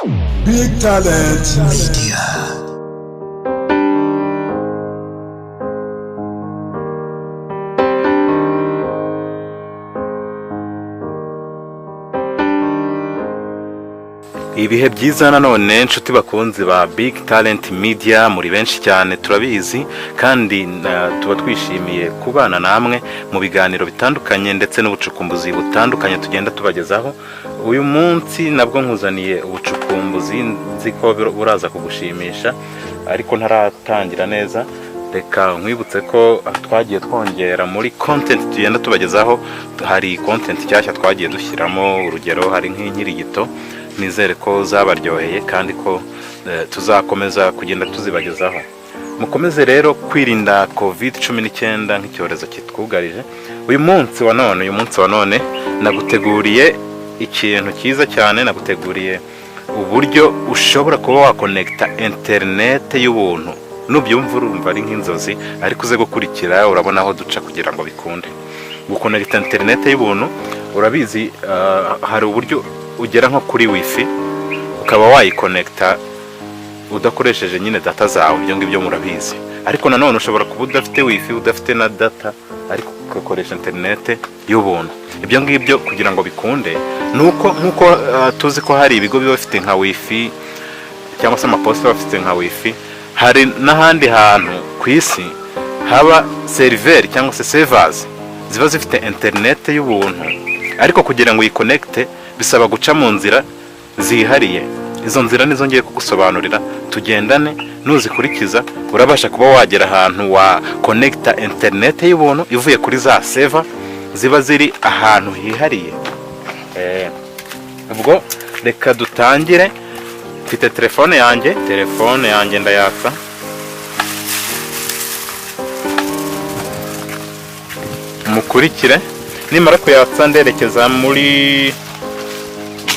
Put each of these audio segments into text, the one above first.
Big Talent Media. Ibihe byiza nanone, inshuti bakunzi ba Big Talent Media, muri benshi cyane turabizi, kandi tuba twishimiye kubana namwe mu biganiro bitandukanye ndetse n'ubucukumbuzi butandukanye tugenda tubagezaho. Uyu munsi nabwo nkuzaniye ubucukumbuzi, nzi ko buraza kugushimisha. Ariko ntaratangira neza, reka nkwibutse ko twagiye twongera muri content tugenda tubagezaho. Hari content nshyashya twagiye dushyiramo, urugero hari nk'inkirigito, nizere ko zabaryoheye kandi ko tuzakomeza kugenda tuzibagezaho. Mukomeze rero kwirinda COVID-19 nk'icyorezo kitwugarije. Uyu munsi wa none naguteguriye ikintu cyiza cyane. Naguteguriye uburyo ushobora kuba wakonekita interinete y'ubuntu. Nubyumva urumva ari nk'inzozi, ariko uze gukurikira, urabona aho duca kugira ngo bikunde gukonekita interinete y'ubuntu. Urabizi, hari uburyo ugera nko kuri WiFi ukaba wayikonekita udakoresheje nyine data zawe, ibyo ngibyo murabizi. Ariko nanone ushobora kuba udafite WiFi, udafite na data, ariko ugakoresha interinete y'ubuntu. Ibyo ngibyo kugira ngo bikunde ni uko nk'uko tuzi ko hari ibigo biba bifite nka WiFi cyangwa se amaposita bafite nka WiFi, hari n'ahandi hantu ku isi haba server cyangwa se servers ziba zifite interinete y'ubuntu, ariko kugira ngo uyikonekite bisaba guca mu nzira zihariye. Izo nzira nizo ngiye kugusobanurira, tugendane. Nuzikurikiza urabasha kuba wagera ahantu wa konekita interinete y'ubuntu ivuye kuri za server ziba ziri ahantu hihariye. Ubwo reka dutangire. Mfite telefone yanjye, telefone yanjye ndayatsa. Mukurikire. Nimara kuyatsa nderekeza muri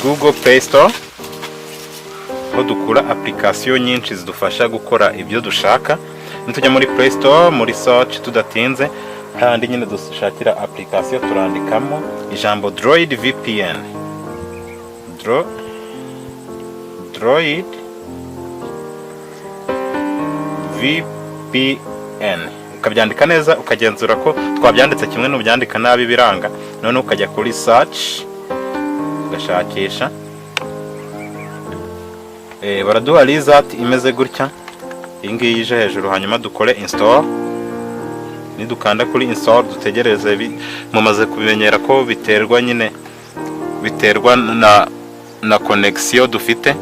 Google Play Store, aho dukura application nyinshi zidufasha gukora ibyo dushaka. Nitujya muri Play Store, muri search, tudatinze, kandi nyine dushakira application, turandikamo ijambo Droid VPN, Droid VPN, ukabyandika neza, ukagenzura ko twabyanditse kimwe. N'ubyandika nabi biranga. Noneho ukajya kuri search ugashakisha. Baraduha result imeze gutya, iyi ngiyi ije hejuru. Hanyuma dukore install. Nidukanda kuri install, dutegereze. Mumaze kubimenyera ko biterwa nyine, biterwa na connection dufite,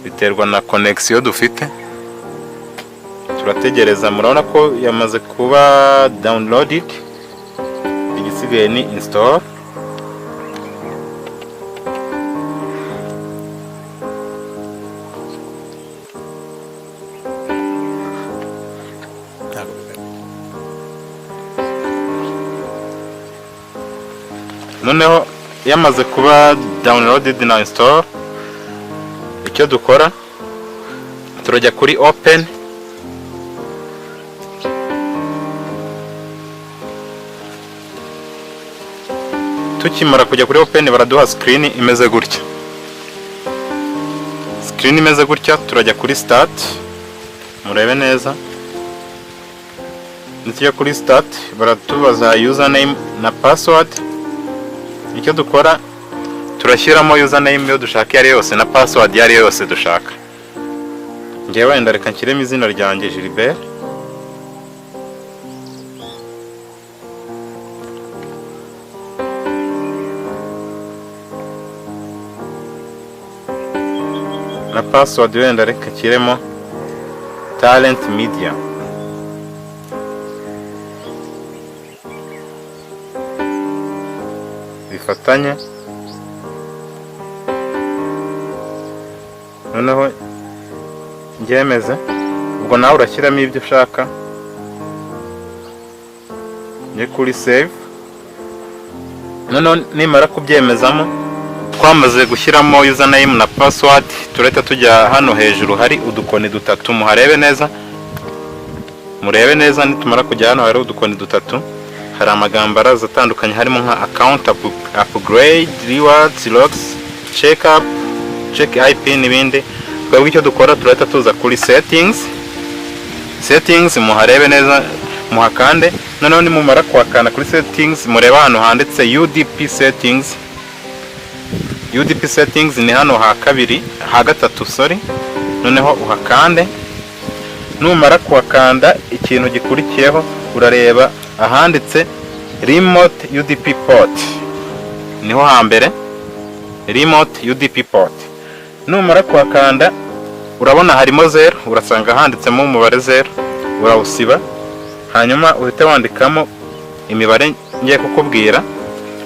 biterwa na connection dufite. Turategereza. Murabona ko yamaze kuba downloaded, igisigaye ni install. Ntabwo bigaragara. Noneho yamaze kuba downloaded na install, icyo dukora turajya kuri open. Tukimara kujya kuri open, baraduha screen imeze gutya. Screen imeze gutya, turajya kuri start. Murebe neza. Nitujya kuri start, baratubaza username na password. Icyo dukora, turashyiramo username iyo dushaka iyo ari yo yose na password iyo ari yo yose dushaka. Ngewe wenda reka nshyiremo izina ryanjye, Gilbert. Na password wenda reka nshyiremo Talent Media. Bifatanye. Noneho ngemeze. Ubwo nawe urashyiramo ibyo ushaka. Njye kuri save. Noneho nimara kubyemezamo, twamaze gushyiramo username na password, turahita tujya hano hejuru hari udukoni dutatu. Muharebe neza, murebe neza. Nitumara kujya hano hari udukoni dutatu, Hari amagambo araza atandukanye, harimo nka account upgrade, rewards, logs, check up, check IP n'ibindi. Twebwe icyo dukora, turahita tuza kuri settings. Settings muharebe neza, muhakande. Noneho nimumara kuhakanda kuri settings, murebe ahantu handitse UDP settings. UDP settings ni hano ha kabiri, ha gatatu, sorry. Noneho uhakande. Numara kuhakanda, ikintu gikurikiyeho urareba ahanditse remote UDP port, niho hambere, remote UDP port. Numara kuhakanda, urabona harimo zero, urasanga handitsemo umubare zero, urawusiba, hanyuma uhite wandikamo imibare ngiye kukubwira.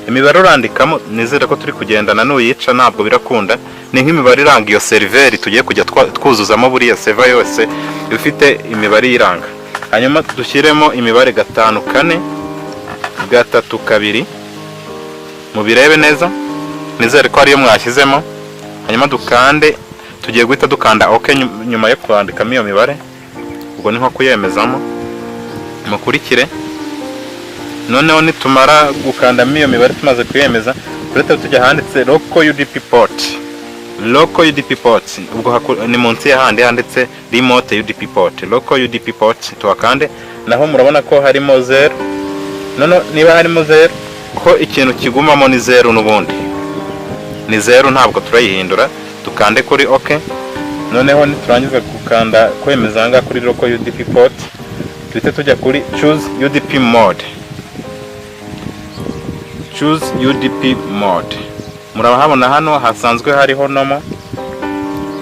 Imibare urandikamo, nizere ko turi kugendana, nuyica ntabwo birakunda. Ni nk'imibare iranga iyo server tugiye kujya twuzuzamo. Buriya server yose ifite imibare iyiranga. Hanyuma dushyiremo imibare 5 4 3 2. Mubirebe neza, nizere ko ariyo mwashyizemo. Hanyuma dukande, tugiye guhita dukanda OK nyuma yo kwandikamo iyo mibare, ubwo ni nko kuyemezamo. Mukurikire. Noneho nitumara gukandamo iyo mibare, tumaze kuyemeza, turahita tujya ahanditse local UDP port. Local UDP port ubwo ni munsi y'ahandi handitse remote UDP port. Local UDP port tuhakande. Naho murabona ko harimo zero. Noneho niba harimo zero, ko ikintu kigumamo ni zero, n'ubundi ni zero, ntabwo turayihindura. Dukande kuri OK. Noneho niturangiza gukanda kwemeza aha ngaha kuri local UDP port, duhite tujya kuri choose UDP mode. Choose UDP mode murahabona hano hasanzwe hariho normal,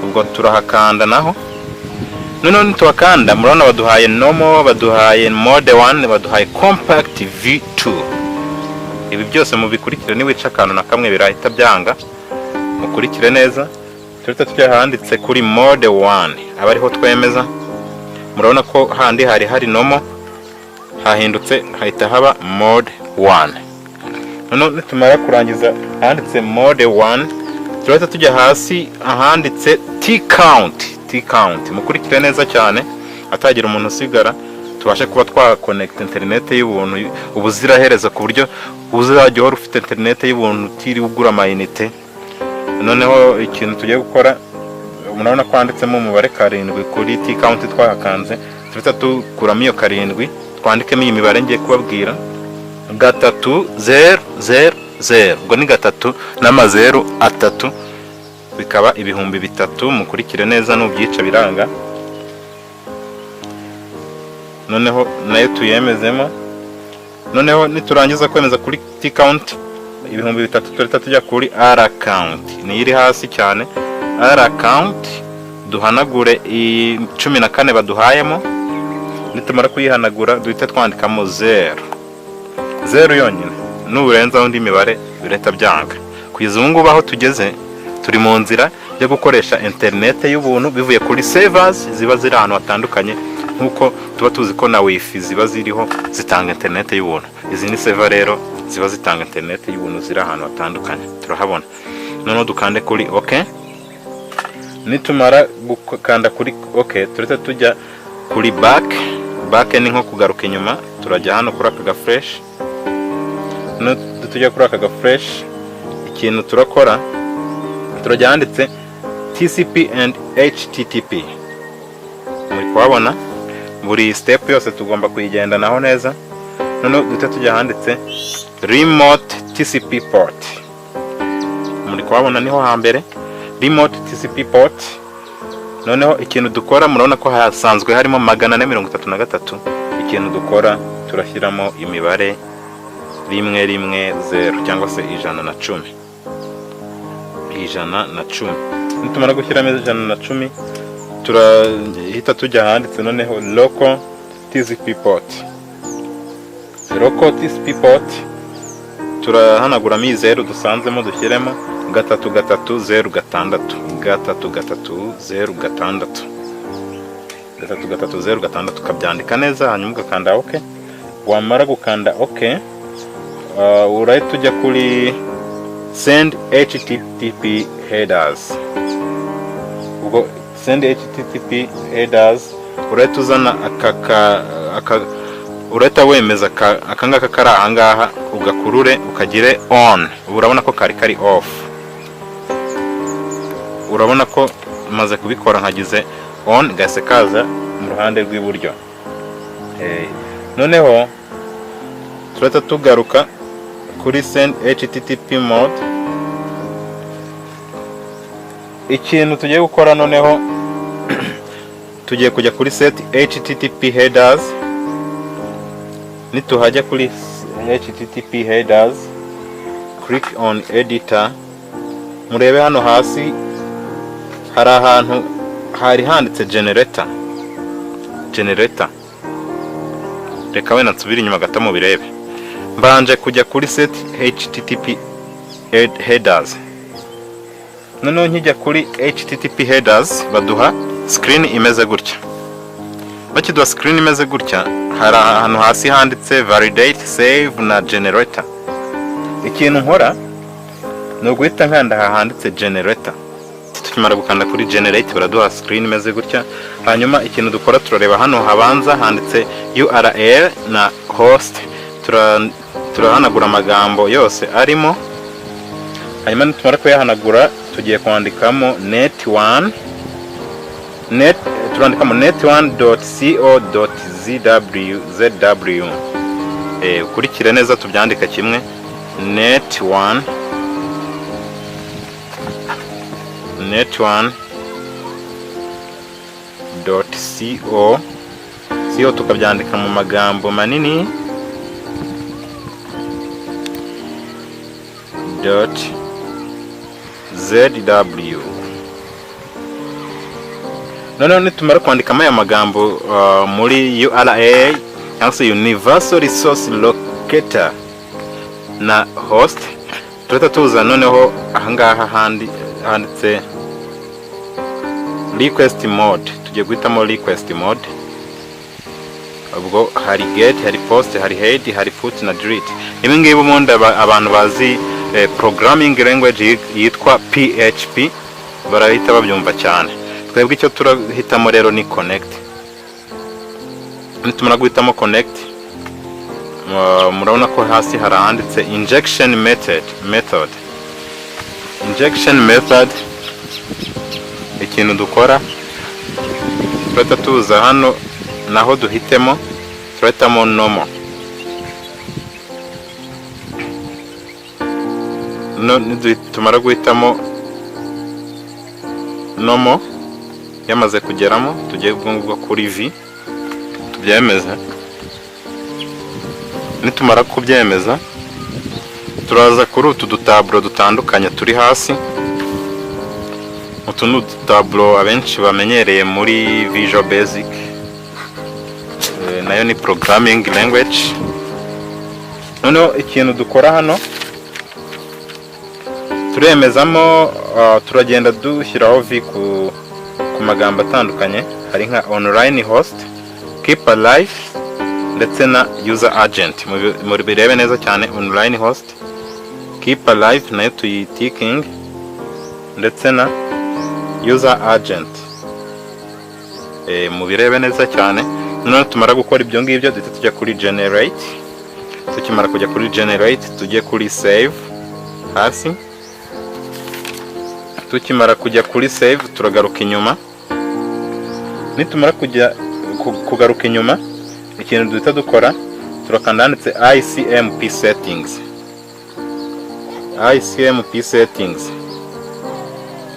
ubwo turahakanda naho. Noneho nituhakanda, murabona baduhaye normal, baduhaye mode 1, baduhaye compact V2. Ibi byose mubikurikire, niwica akantu na kamwe birahita byanga. Mukurikire neza. Turahita tujya ahanditse kuri mode 1, aba ariho twemeza. Murabona ko handi hari hari normal, hahindutse hahita haba mode 1. Noneho nitumara kurangiza ahanditse mode 1, turahita tujya hasi ahanditse T count. T count, mukurikire neza cyane, atagira umuntu usigara, tubashe kuba twakonekita interineti y'ubuntu ubuziraherezo, ku buryo uzajya uhora ufite interineti y'ubuntu utiriwe ugura amayinite. Noneho ikintu tugiye gukora, murabona ko handitsemo umubare 7 kuri T count twahakanze. Turahita dukuramo iyo 7, twandikemo iyi mibare ngiye kubabwira: 3 0 0 0. Ubwo ni gatatu n'amazeru atatu, bikaba 3000. Mukurikire neza, nubyica biranga. Noneho nayo tuyemezemo. Noneho niturangiza kwemeza kuri T count 3000, turahita tujya kuri R count, niyo iri hasi cyane. R count, duhanagure 14 baduhayemo. Nitumara kuyihanagura, duhite twandikamo zeru, zeru yonyine. Nuburenzaho indi mibare birahita byanga. Kugeza ubu ngubu aho tugeze, turi mu nzira yo gukoresha interinete y'ubuntu bivuye kuri servers ziba ziri ahantu hatandukanye, nk'uko tuba tuzi ko na wifi ziba ziriho zitanga interinete y'ubuntu. Izi ni server rero ziba zitanga interinete y'ubuntu, ziri ahantu hatandukanye, turahabona. Noneho dukande kuri OK. Nitumara gukanda kuri OK, turahita tujya kuri back. Back ni nko kugaruka inyuma. Turajya hano kuri aka gaflèche. Tujya kuri aka gaflèche, ikintu turakora, turajya ahanditse TCP and HTTP. Muri kuhabona, buri step yose tugomba kuyigendanaho neza. Noneho duhita tujya ahanditse remote TCP port. Muri kuhabona, niho hambere, remote TCP port. Noneho ikintu dukora, murabona ko hasanzwe harimo 433. Ikintu dukora, turashyiramo imibare 1 1 0, cyangwa se 110, 110. Nitumara gushyiramo 110, turahita tujya ahanditse noneho local TCP port. Local TCP port, turahanaguramo iyi zeru dusanzemo, dushyiremo 3 3 0 6, 3 3 0 6, 3 3 0 6. Ukabyandika neza, hanyuma ugakanda OK. Wamara gukanda OK, urahita ujya kuri send HTTP headers. Ubwo send HTTP headers, urahita uzana aka Urahita wemeza aka ngaka kari ahangaha, ugakurure ukagire on. Ubu urabona ko kari kari off. Urabona ko maze kubikora, nkagize on, gahise kaza mu ruhande rw'iburyo. Noneho turahita tugaruka kuri send HTTP mode. Ikintu tugiye gukora noneho, tugiye kujya kuri set HTTP headers. Nituhajya kuri HTTP headers, click on editor. Murebe hano hasi, hari ahantu hari handitse generator. Generator, reka wenda nsubire inyuma gato mubirebe. Mbanje kujya kuri set HTTP headers. Noneho nkijya kuri HTTP headers, baduha screen imeze gutya. Bakiduha screen imeze gutya, hari ahantu hasi handitse validate, save na generator. Ikintu nkora ni uguhita nkanda aha handitse generator. Tukimara gukanda kuri generate, baraduha screen imeze gutya. Hanyuma ikintu dukora, turareba hano habanza handitse URL na host. Turahanagura amagambo yose arimo. Hanyuma nitumara kuyahanagura, tugiye kwandikamo net 1 net, turandikamo net1.co.zw zw. Ukurikire neza, tubyandika kimwe: net1 net1.co co, tukabyandika mu magambo manini, .zw. Noneho nitumara kwandikamo aya magambo muri URL cyangwa se Universal Resource Locator na host, turahita tuza noneho ahangaha handi handitse request mode. Tugiye guhitamo request mode. Ubwo hari get, hari post, hari head, hari put na delete. Ibi ngibi ubundi abantu bazi programming language yitwa PHP barahita babyumva cyane. Twebwe icyo turahitamo rero ni connect. Nitumara guhitamo connect, murabona ko hasi hari ahanditse injection method. Injection method, ikintu dukora, turahita tuza hano naho duhitemo, turahitamo normal. No tumara guhitamo normal, yamaze kugeramo, tugiye ubwo ngubwo kuri V, tubyemeze. Nitumara kubyemeza, turaza kuri utu dutaburo dutandukanye turi hasi. Utu ni udutaburo abenshi bamenyereye muri Visual Basic. Nayo ni programming language. Noneho ikintu dukora hano, turemezamo, turagenda dushyiraho V ku magambo atandukanye. Hari nka online host, keep alive ndetse na user agent. Mubirebe neza cyane: online host, keep alive nayo tuyiticking, ndetse na user agent. Mubirebe neza cyane. Noneho tumara gukora ibyo ngibyo, duhita tujya kuri generate. Tukimara kujya kuri generate, tujye kuri save hasi. Tukimara kujya kuri save, turagaruka inyuma. Nitumara kujya kugaruka inyuma, ikintu duhita dukora, turakanda handitse ICMP settings. ICMP settings,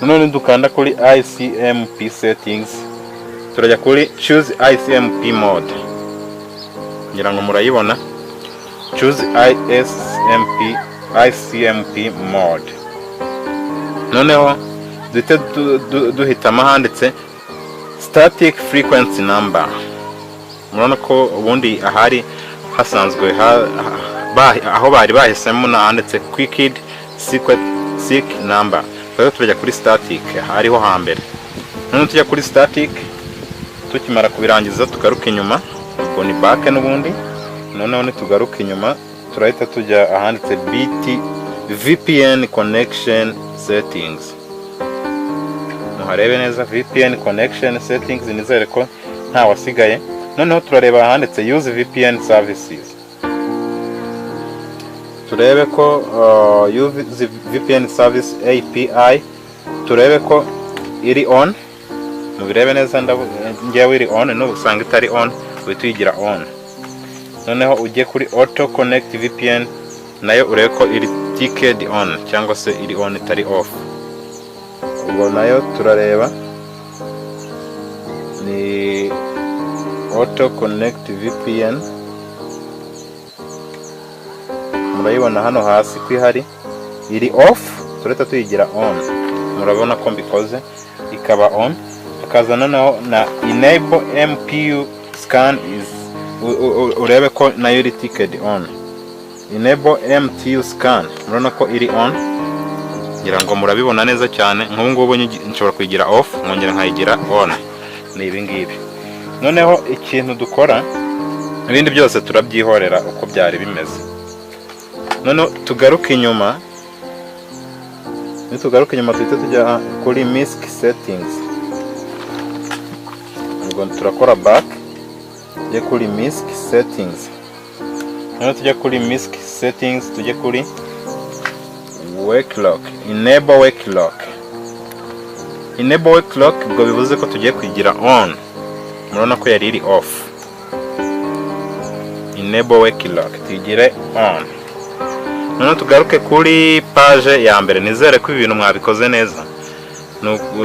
none dukanda kuri ICMP settings, turajya kuri choose ICMP mode. Ngira ngo murayibona, choose ISMP ICMP mode. Noneho duhite duhitamo ahanditse static frequency number. Murabona ko ubundi ahari hasanzwe aho bari bahisemo ni ahanditse queued seq number. Rero turajya kuri static, hariho hambere. Noneho tujya kuri static. Tukimara kubirangiza, tugaruka inyuma, ubwo ni back n'ubundi. Noneho nitugaruka inyuma, turahita tujya ahanditse BT VPN connection settings. Muharebe neza, VPN connection settings. Nizere ko nta wasigaye. Noneho turareba ahanditse "Use VPN services", turebe ko "Use VPN service API", turebe ko iri on. Mubirebe neza, ngewe iri on. Nubu usanga itari on, uhita uyigira on. Noneho ujye kuri "Auto connect VPN", nayo urebe ko iri ticked on cyangwa se iri on, itari off. Ubwo nayo turareba ni "Auto connect VPN", murayibona hano hasi ko ihari, iri off, turahita tuyigira on. Murabona ko mbikoze, ikaba on. Hakaza noneho na "Enable MTU scan" is urebe ko nayo iri ticked on. "Enable MTU scan", murabona ko iri on, ngira ngo murabibona neza cyane. Nk'ubu ngubu nshobora kuyigira off, nkongera nkayigira on. Ni ibi ngibi. Noneho ikintu dukora, ibindi byose turabyihorera uko byari bimeze. Noneho tugaruke inyuma. Nitugaruka inyuma, tuhite tujya kuri "Misc settings". Ubwo turakora back, tujye kuri "Misc settings". Noneho tujye kuri "Misc settings", tujye kuri "Wake lock", "Enable wake lock". "Enable wake lock", ubwo bivuze ko tugiye kuyigira on. Murabona ko yari iri off. "Enable wake lock" tuyigire on. Noneho tugaruke kuri page ya mbere. Nizere ko ibi bintu mwabikoze neza.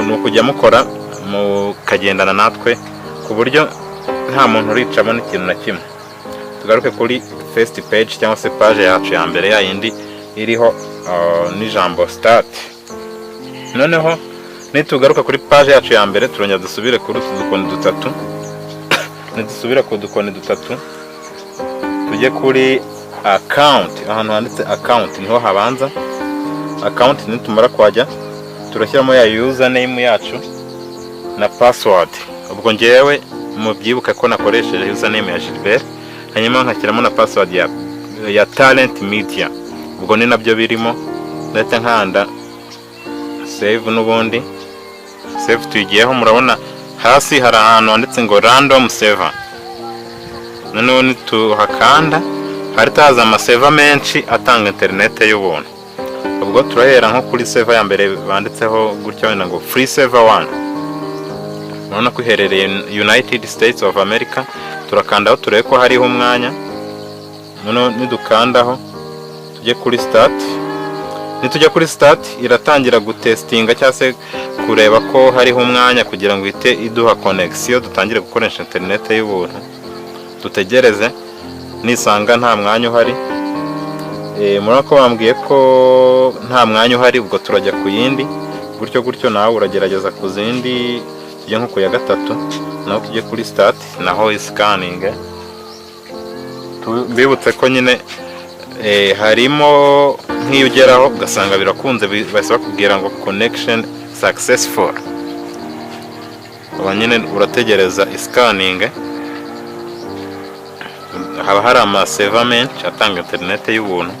Ni ukujya mukora mukagendana natwe ku buryo nta muntu uricamo n'ikintu na kimwe. Tugaruke kuri first page cyangwa se page yacu ya mbere, ya yindi iriho n'ijambo "Start". Noneho nitugaruka kuri page yacu ya mbere, turongera dusubire kuri utu dukoni dutatu. Nidusubira ku dukoni dutatu, tujye kuri "Account". Ahantu handitse "Account" niho habanza. "Account" nitumara kuhajya, turashyiramo ya username yacu na password. Ubwo ngewe mubyibuke ko nakoresheje username ya Gilbert, hanyuma nkashyiramo na password ya Talent Media. Ubwo ni nabyo birimo. Ndahita nkanda "Save". N'ubundi "Save" tuyigiyeho. Murabona hasi hari ahantu handitse ngo "Random server". Noneho nituhakanda, harita haza amaserver menshi atanga interinete y'ubuntu. Ubwo turahera nko kuri server ya mbere banditseho gutya wenda ngo "Free server 1". Urabona ko iherereye United States of America. Turakandaho turebe ko hariho umwanya. Noneho nidukandaho, tujye kuri "Start". Nitujya kuri "Start", iratangira gutestinga cyangwa se kureba ko hariho umwanya kugira ngo ihite iduha connection, dutangire gukoresha interinete y'ubuntu. Dutegereze, nisanga nta mwanya uhari, murabona ko bambwiye ko nta mwanya uhari, ubwo turajya ku yindi. Gutyo gutyo nawe uragerageza ku zindi. Tujye nko ku ya gatatu, naho tujye kuri "Start", naho iscanning. Mbibutse ko nyine harimo nk'iyo ugeraho ugasanga birakunze, bahise bakubwira ngo "Connection successful". Uba nyine urategereza iscanning. Haba hari amaserver menshi atanga interinete y'ubuntu.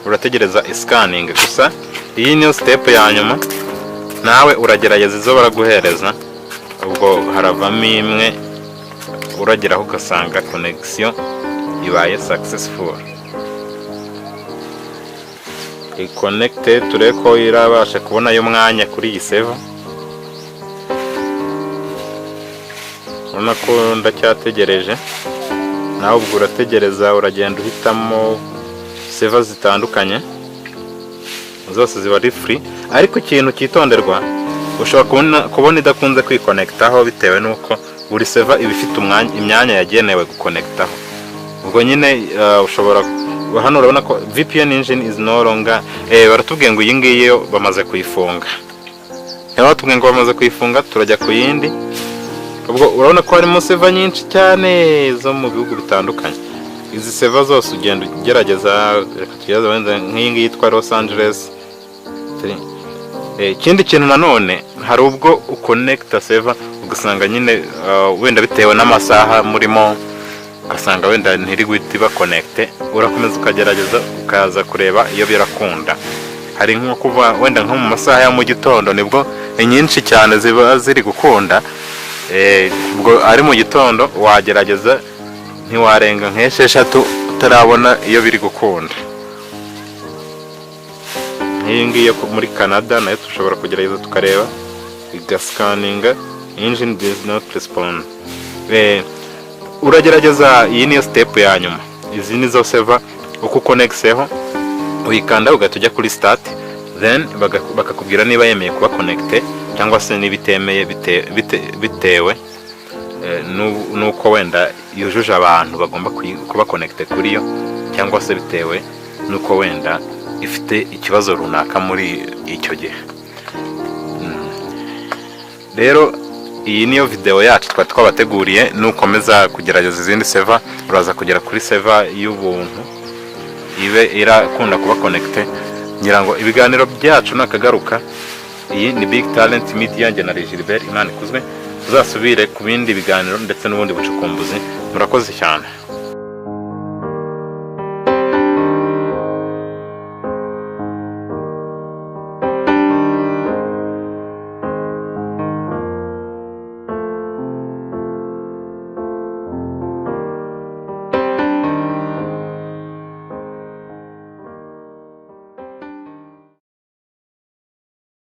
Urategereza iscanning gusa. Iyi niyo step ya nyuma. Nawe uragerageza izo baraguhereza, ubwo haravamo imwe urageraho ugasanga connection ibaye successful. Iconnecte, turebe ko irabasha kubona umwanya kuri iyi server. Urabona ko ndacyategereje. Nawe ubwo urategereza, uragenda uhitamo server zitandukanye, zose ziba ari free. Ariko ikintu cyitonderwa, ushobora kubona idakunze kwiconnectaho bitewe n'uko buri server iba ifite imyanya yagenewe guconnectaho. Ubwo nyine ushobora, hano urabona ko "VPN engine is no longer", baratubwiye ngo iyi ngiyi yo bamaze kuyifunga. Niba batubwiye ngo bamaze kuyifunga, turajya ku yindi. Ubwo urabona ko harimo server nyinshi cyane zo mu bihugu bitandukanye. Izi server zose ugenda ugerageza. Reka tugerageze wenda nk'iyi ngiyi yitwa Los Angeles. Ikindi kintu nanone, hari ubwo uconnecta server ugasanga nyine wenda bitewe n'amasaha murimo, ugasanga wenda ntiri guhita iba connecté. Urakomeza ukagerageza, ukaza kureba iyo birakunda. Hari nko kuva wenda nko mu masaha ya mu gitondo, nibwo inyinshi cyane ziba ziri gukunda. Ubwo ari mu gitondo, wagerageza ntiwarenga nk'esheshatu utarabona iyo biri gukunda. Nk'iyi ngiyi yo muri Canada nayo dushobora kugerageza tukareba igascanninga, engine does not respond. Uragerageza, iyi niyo step ya nyuma. Izi ni zo server uko uconnectseho, uyikanda ugahita ujya kuri start, then bakakubwira niba yemeye kuba connecté cyangwa se niba itemeye, bitewe n'uko wenda yujuje abantu bagomba kuba connecté kuri yo, cyangwa se bitewe n'uko wenda ifite ikibazo runaka muri icyo gihe. Rero iyi niyo video yacu twari twabateguriye. Nukomeza kugerageza izindi server, uraza kugera kuri server y'ubuntu ibe irakunda kuba connecté. Ngira ngo ibiganiro byacu nakagaruka. Iyi ni Big Talent Media, njye na Gilbert Imana ikuzwe. Tuzasubire ku bindi biganiro ndetse n'ubundi bucukumbuzi. Murakoze cyane.